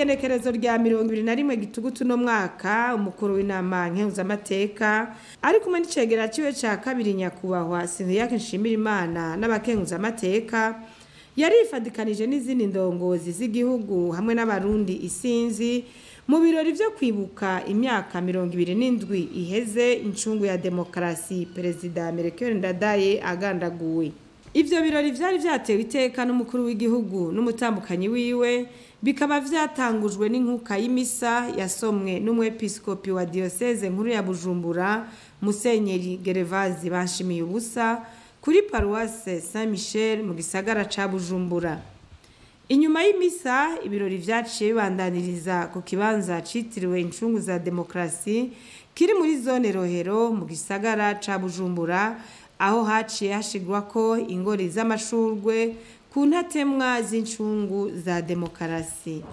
Kw'igenekerezo rya 21 Gitugutu no mwaka, umukuru w'inama nkenguzamateka ari kumwe n'icegera ciwe ca kabiri, nyakubahwa Sinziyake Nshimirimana, n'abakenguzamateka, yarifadikanije n'izindi ndongozi z'igihugu hamwe n'Abarundi isinzi mu birori vyo kwibuka imyaka 27 iheze incungu ya demokarasi, Perezida Melchior Ndadaye, agandaguwe. Ivyo birori vyari vyatewe iteka n'umukuru w'igihugu n'umutambukanyi wiwe, bikaba vyatangujwe n'inkuka y'imisa yasomwe n'umwepiskopi wa diyoseze nkuru ya Bujumbura, Musenyeri Gerevazi Banshimiye Ubusa, kuri paruwase Saint Michel mu gisagara ca Bujumbura. Inyuma y'imisa, ibirori vyaciye bibandaniriza ku kibanza citiriwe incungu za demokarasi kiri muri zone Rohero mu gisagara ca Bujumbura, aho haciye hashigwako ingori z'amashurwe ku ntatemwa z'incungu za demokarasi.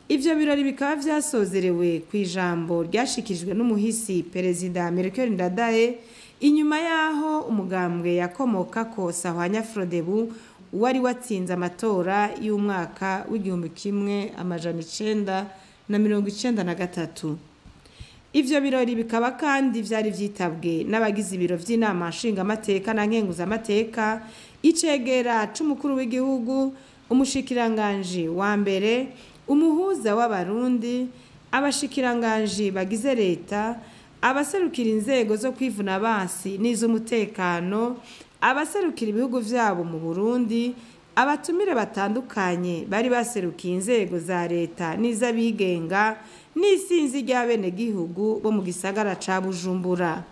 Ivyo birori bikaba vyasozerewe kw'ijambo ryashikijwe n'umuhisi Perezida Melchior Ndadaye, inyuma yaho umugambwe yakomokako, Sahwanya Frodebu, wari watsinze amatora y'umwaka w'1993. Ivyo birori bikaba kandi vyari vyitabwe n'abagize ibiro vy'inama nshingamateka na nkenguzamateka, icegera c'umukuru w'igihugu, umushikiranganji wa mbere, umuhuza w'Abarundi, abashikiranganji bagize leta, abaserukira inzego zo kwivuna abansi n'iz'umutekano, abaserukira ibihugu vyabo mu Burundi, abatumire batandukanye bari baserukiye inzego za leta n'iz'abigenga, n'isinzi ry'abenegihugu bo mu gisagara ca Bujumbura.